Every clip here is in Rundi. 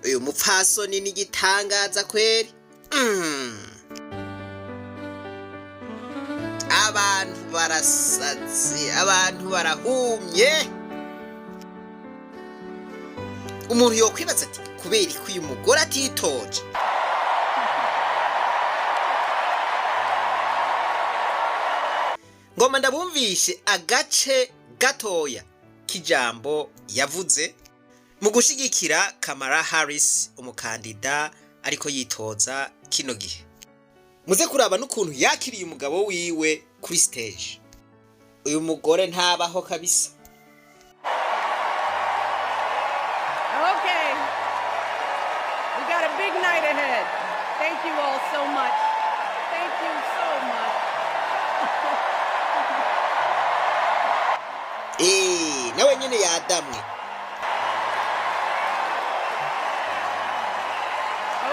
Uyu mupfasoni ni igitangaza kweri. Abantu barasaze, abantu barahumye. Umuntu yokwibaza ati kubera ko uyu mugore atitoje? Ngoma ndabumvishe agace gatoya k'ijambo yavuze mu gushigikira Kamala Harris, umukandida ariko yitoza kino gihe. Muze kuraba n'ukuntu yakiriye umugabo wiwe kuri stage. Uyu mugore ntabaho kabisa. Okay. We got a big night ahead. Thank you all so much. Thank you so much. Nawe nyene yadamwe.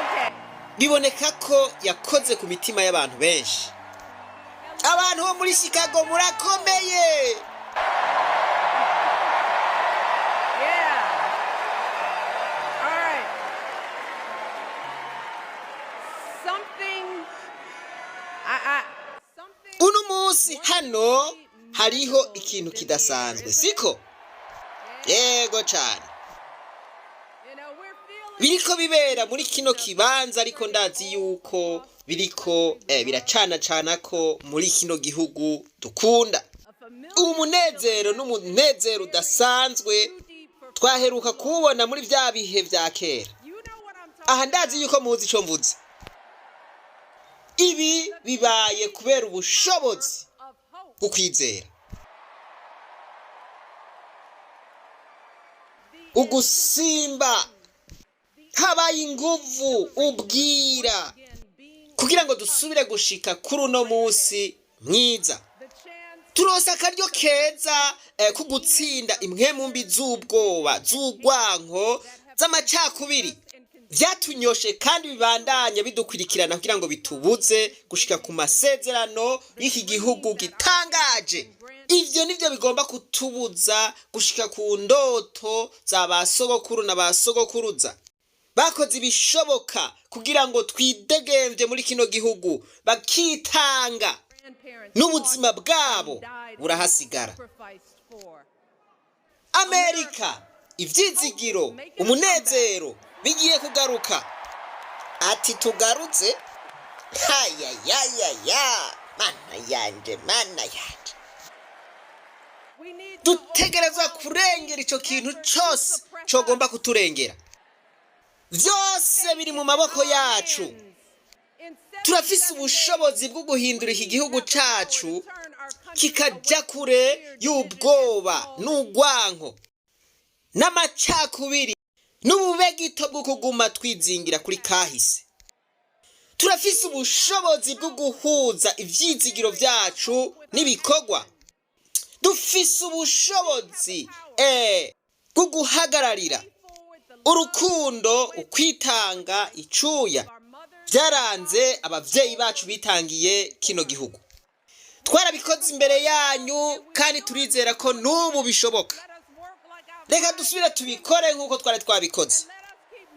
Okay. Biboneka ko yakoze ku mitima y'abantu benshi. Abantu bo muri Chicago murakomeye. Yeah. All right. Something I something Uno munsi hano hariho ikintu kidasanzwe, siko? Yego cane. We're feeling Biriko bibera muri kino kibanza, ariko ndazi yuko biriko biracanacana ko muri kino gihugu dukunda. a familiar Ubu munezero n'umunezero udasanzwe too deep for twaheruka kuwubona muri vya bihe vya kera. you know what I'm talking Aha ndazi yuko muzi ico mvuze. Ibi bibaye kubera ubushobozi of hope. bwo kwizera, ugusimba habaye inguvu ubwira Again, being kugira ngo dusubire gushika kuri uno munsi mwiza. the chance Turonse akaryo keza ko gutsinda impwemu mbi z'ubwoba, z'urwanko, z'amacakubiri vyatunyoshe kandi bibandanya bidukurikirana kugira ngo bitubuze gushika ku masezerano y'iki gihugu gitangaje. Ivyo nivyo bigomba kutubuza gushika ku ndoto za ba sogokuru na ba sogokuruza bakoze ibishoboka kugira ngo twidegemvye muri kino gihugu, bakitanga grandparents n'ubuzima bwabo died burahasigara. sacrificed for. Amerika, ivyizigiro, umunezero bigiye kugaruka. Ati tugarutse, hayayayaya, mana yanje, mana yanje. We need to Dutegerezwa kurengera ico kintu cose cogomba kuturengera. Vyose biri mu maboko yacu. Turafise ubushobozi bwo guhindura iki gihugu cacu kikaja kure y'ubwoba n'urwanko n'amacakubiri n'ububegito bwo kuguma twizingira kuri kahise. Turafise ubushobozi bwo guhuza ivyizigiro vyacu n'ibikorwa. Dufise ubushobozi bwo guhagararira urukundo, ukwitanga, icuya byaranze abavyeyi bacu bitangiye kino gihugu. Twarabikoze imbere yanyu kandi turizera ko n'ubu bishoboka. Reka dusubire tubikore nk'uko twari twabikoze.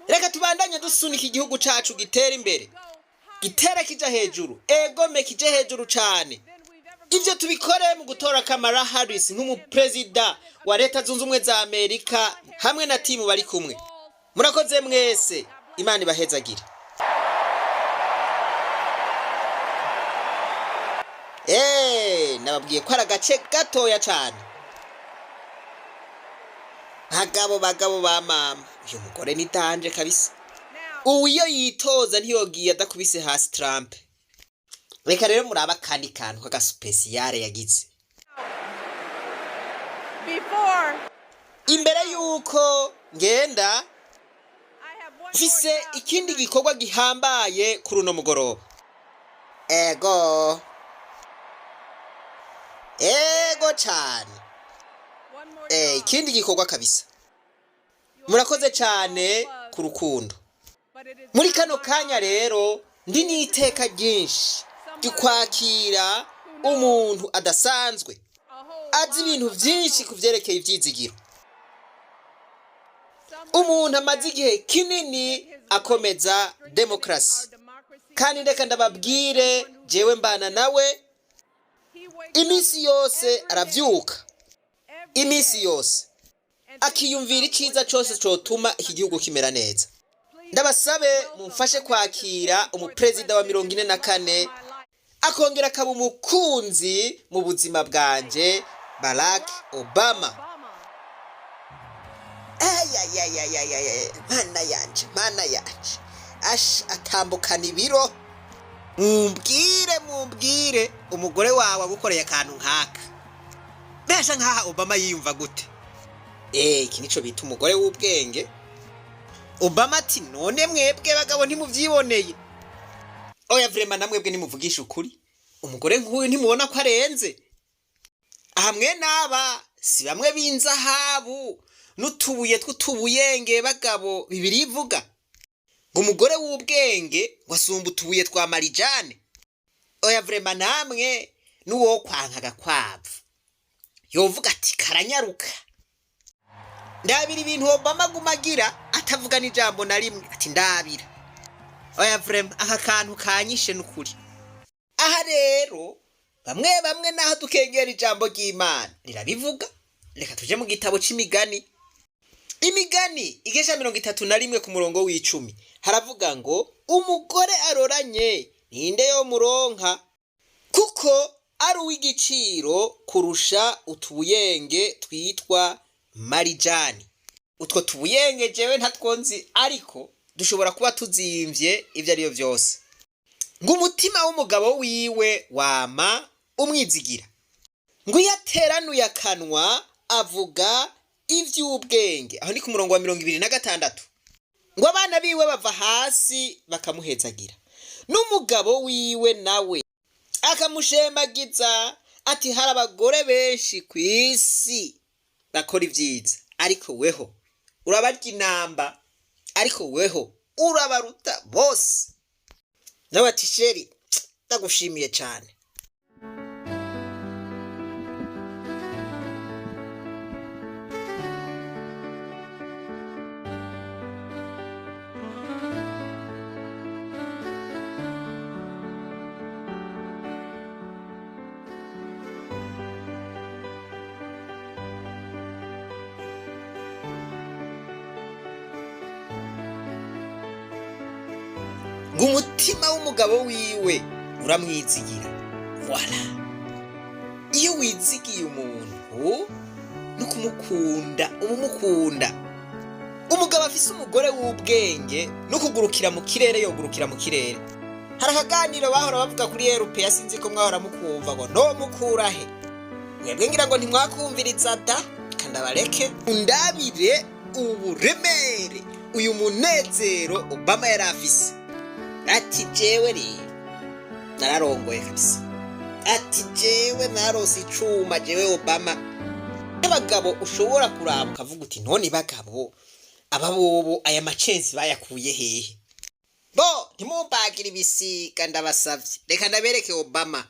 Reka tubandanye dusunika igihugu cacu gitera imbere, gitera kija hejuru, egome kije hejuru cane. Ivyo tubikore mu gutora Kamala Harris nk'umuperezida wa Leta Zunze Ubumwe za Amerika hamwe na timu bari kumwe. Murakoze mwese, Imana ibahezagire. Nababwiye ko ari agace gatoya cane. Bagabo, bagabo ba mama, uyu mugore ni danger kabisa. Ubu iyo yitoza ntiyogiye adakubise hasi Trump. Reka rero muraba akandi kantu k'agasupesiyare yagize. Before Imbere yuko ngenda, I have one mfise more job. ikindi gikorwa gihambaye kuri uno mugoroba. Ego, ego cane. One more job. Ikindi gikorwa kabisa. Murakoze cane ku rukundo. But it is Muri kano kanya rero ndi n'iteka ryinshi ry'ukwakira umuntu adasanzwe a whole azi ibintu vyinshi ku vyerekeye ivyizigiro. Umuntu amaze igihe kinini akomeza demokarasi. Kandi reka ndababwire, jewe mbana nawe iminsi yose, aravyuka iminsi yose akiyumvira icyiza cyose cyotuma iki gihugu kimera neza. Ndabasabe mumfashe kwakira umuperezida wa 44, akongera akaba umukunzi mu buzima bwanje, Barack Obama. Ayayayayayay, mana yanje, mana yanje! Ash, atambukana ibiro. Mumbwire, mumbwire, umugore wawe agukoreye akantu nk'aka, mbese nk'aha Obama yiyumva gute? Iki nico bita umugore w'ubwenge. Obama ati: "None mwebwe bagabo ntimuvyiboneye? Oya, vraiment, namwebwe nimuvugisha ukuri, umugore nk'uyu ntimubona ko arenze? Aha mwe n'aba si bamwe b'inzahabu n'utubuye tw'utubuyenge bagabo. Bibiri ivuga ngo umugore w'ubwenge ngo asumba utubuye twa marijane. Oya, vraiment, namwe n'uwo kwanka agakwavu yovuga ati karanyaruka." Ndabira ibintu Obama aguma agira, atavuga n'ijambo na rimwe, ati: "Ndabira, oya, vraiment, aka kantu kanyishe n'ukuri." Aha rero bamwe bamwe naho dukengera, ijambo ry'Imana rirabivuga. Reka tuje mu gitabo c'Imigani. Imigani igice 31 ku murongo w'10, haravuga ngo: "Umugore aroranye ninde yomuronka? Kuko ari uw'igiciro kurusha utubuyenge twitwa marijani." Utwo tubuyenge jewe ntatwonzi, ariko dushobora kuba tuzimvye ivyo ari byo vyose. Ngo umutima w'umugabo wiwe wama umwizigira, ngo iyo ateranuye akanwa avuga ivy'ubwenge. Aho ni ku murongo wa 26. Ngo abana biwe bava hasi bakamuhezagira, n'umugabo wiwe nawe akamushemagiza, ati: "Hari abagore benshi ku isi bakora ibyiza, ariko weho urabarya inamba, ariko weho urabaruta bose." Nawe ati: "Chéri, ndagushimiye cyane." Ngo umutima w'umugabo wiwe uramwizigira. Voilà, iyo wizigiye umuntu no kumukunda uba umukunda. Umugabo afise umugore w'ubwenge no kugurukira mu kirere yogurukira mu kirere. Hari akaganiro bahora bavuga kuri erupeya, sinzi ko mwahora mukumva, ngo no mukurahe mwebwe, ngira ngo ntimwakumviriza da. Kandabareke undabire ubu buremere, uyu munezero Obama yari afise, ati: "Jewe rero nararongoye kabisa." Ati: "Jewe narose icuma, jewe Obama." Abagabo ushobora kuraba ukavuga uti: "None bagabo aba bobo aya macensi bayakuye hehe?" Bo ntimumbagire ibisiga, ndabasavye. Reka ndabereke Obama,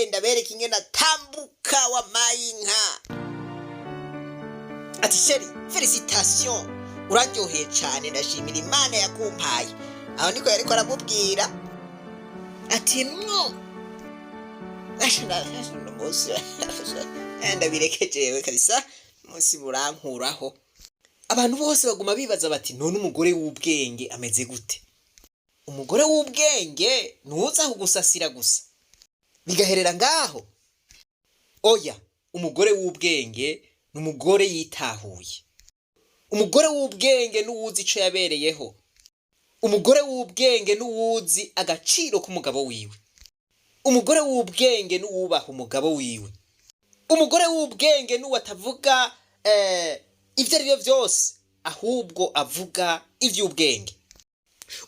ndabereke ingene atambuka wamaye inka, ati: "Chéri, félicitations, uraryoheye cane, ndashimira Imana yakumpaye." Aho niko yariko aramubwira, ati: "Mwo uno munsi ndabireke jewe kabisa, umunsi burankuraho." Abantu bose baguma bibaza bati: "None umugore w'ubwenge ameze gute?" Umugore w'ubwenge ntuza kugusasira gusa bigaherera ngaho. Oya, umugore w'ubwenge ni umugore yitahuye. Umugore w'ubwenge n'uwuzi ico yabereyeho. Umugore w'ubwenge n'uwuzi agaciro k'umugabo wiwe. Umugore w'ubwenge n'uwubaha umugabo wiwe. Umugore w'ubwenge n'uwo atavuga ibyo ari byo byose, ahubwo avuga iby'ubwenge.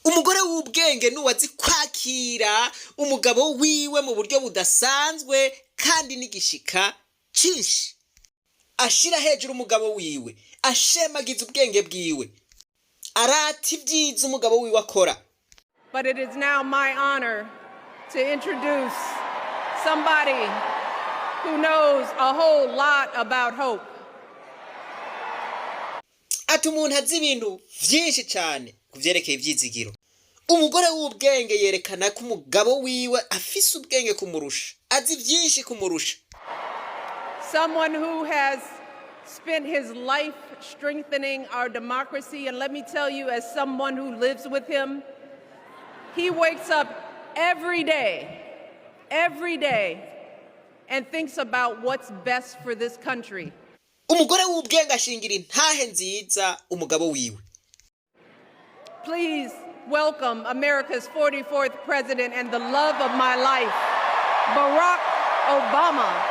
Umugore w'ubwenge n'uwo azi kwakira umugabo wiwe mu buryo budasanzwe kandi n'igishika cyinshi, ashira hejuru umugabo wiwe, ashemagiza ubwenge bwiwe, arata ibyiza umugabo wiwe akora. But it is now my honor to introduce somebody who knows a whole lot about hope. Ati Ati umuntu azi ibintu vyinshi cane ku vyerekeye ivyizigiro. Umugore w'ubwenge yerekana ko umugabo wiwe afise ubwenge kumurusha, azi vyinshi kumurusha. Someone who has spent his life strengthening our democracy. And let me tell you, as someone who lives with him, he wakes up every day, and thinks about what's best for this country. Umugore w'ubwenge ashingira intahe nziza umugabo wiwe. Please welcome America's 44th president and the love of my life, Barack Obama.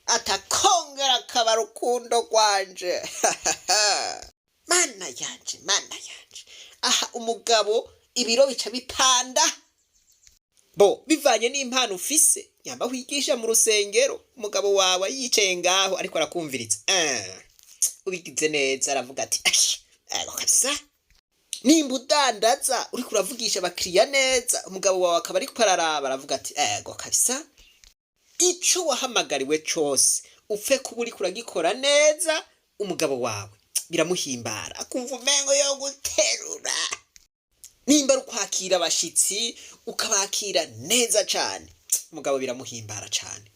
Atakongera akaba rukundo rwanje. Mana yanje, mana yanje! Aha umugabo ibiro bica bipanda bo bivanye n'impano ufise. Nyamba wigisha mu rusengero, umugabo wawe yicaye ngaho ariko arakumviriza, ubigize neza, aravuga ati: "Ash, ego kabisa." Nimba udandaza, uriko uravugisha abakiriya neza, umugabo wawe akaba ariko araraba, aravuga ati: "Ego kabisa." Ico wahamagariwe cose, upfe kuba uriko uragikora neza, umugabo wawe biramuhimbara, akumva umengo yo guterura. Nimba ari ukwakira abashitsi, ukabakira neza cane, umugabo biramuhimbara cane,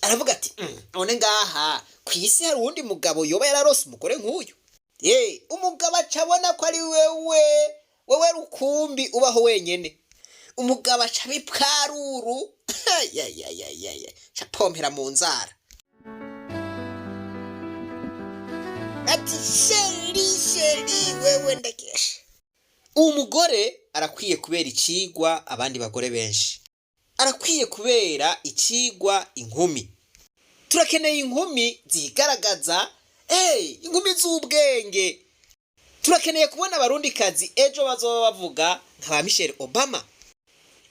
aravuga ati: none ngaha ku isi hari uwundi mugabo yoba yararose umugore nk'uyu?" Ye, umugabo aca abona ko ari wewe, wewe rukumbi ubaho wenyene. Umugabo aca bipwaruru ya, aca apompera mu nzara ati: "Chérie, chérie, wewe ndakesha." Uwo mugore arakwiye kubera icigwa abandi bagore benshi, arakwiye kubera icigwa inkumi. Turakeneye inkumi zigaragaza, hey, inkumi z'ubwenge. Turakeneye kubona abarundikazi ejo bazoba bavuga nka ba Michelle Obama.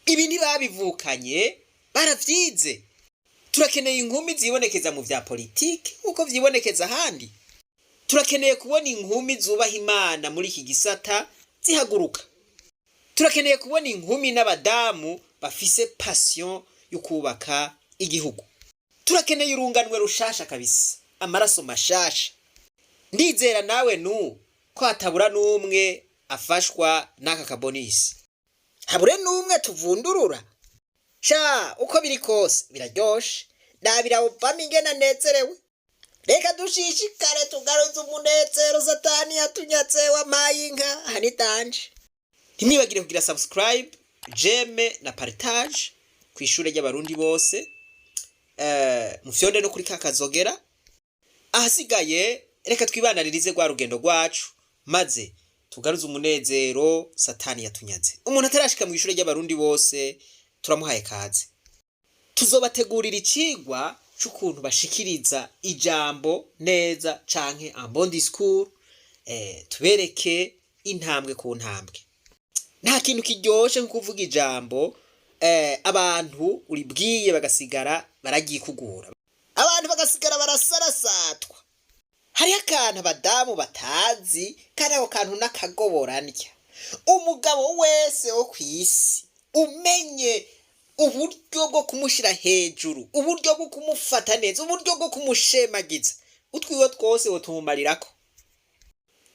Ibi ntibabivukanye, baravyize. Turakeneye inkumi zibonekeza mu vya politiki nk'uko vyibonekeza ahandi. Turakeneye kubona inkumi zubaha Imana muri iki gisata zihaguruka. Turakeneye kubona inkumi n'abadamu bafise passion yo kubaka igihugu. Turakeneye urunganwe rushasha kabisa, amaraso mashasha. Ndizera nawe nu ko hatabura n'umwe afashwa n'aka kabonisi, habure n'umwe tuvundurura. Sha, uko biri kose biraryoshe. Ndabira Obama ingene anezerewe. Reka dushishikare tugaruze umunezero Satani yatunyatse. Wampaye inka hanitanje. Ntimwibagire kugira subscribe, j'aime na partage ku ishure ry'Abarundi bose. Mufyonde no kuri ka kazogera. Ahasigaye reka twibananirize rwa rugendo rwacu, maze tugaruze umunezero Satani yatunyaze. Umuntu atarashika mu ishure ry'Abarundi bose, turamuhaye kaze. Tuzobategurira icigwa c'ukuntu bashikiriza ijambo neza canke un bon discours, tubereke intambwe ku ntambwe. Nta kintu kiryoshe nko kuvuga ijambo, abantu uribwiye bagasigara bararyikugura, abantu bagasigara barasarasatwa. Hariho akantu abadamu batazi, kandi ako kantu n'akagoborandya. Umugabo wese wo ku isi, umenye uburyo bwo kumushira hejuru, uburyo bwo kumufata neza, uburyo bwo kumushemagiza, utwiwe twose wotumumarirako.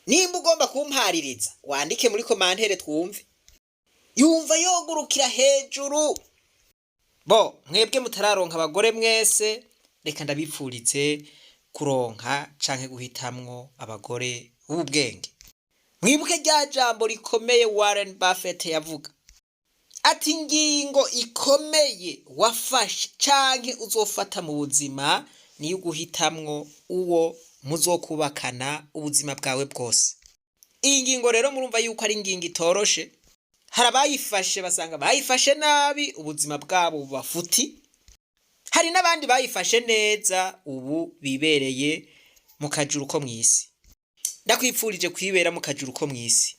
Nimba ugomba kumpaririza, wandike muri commentaire twumve. Yumva yogurukira hejuru. Bo mwebwe mutararonka abagore mwese, reka ndabipfurize kuronka canke guhitamwo abagore b'ubwenge. Mwibuke rya jambo rikomeye Warren Buffett yavuga ati: "Ingingo ikomeye wafashe canke uzofata mu buzima niyo uguhitamwo uwo muzokubakana ubuzima bwawe bwose." Iyi ngingo rero murumva yuko ari ingingo itoroshe. Hari abayifashe basanga bayifashe nabi, ubuzima bwabo bubafuti. Hari n'abandi bayifashe neza, ubu bibereye mu kajuru ko mw'isi. Ndakwipfurije kwibera mu kajuru ko mw'isi.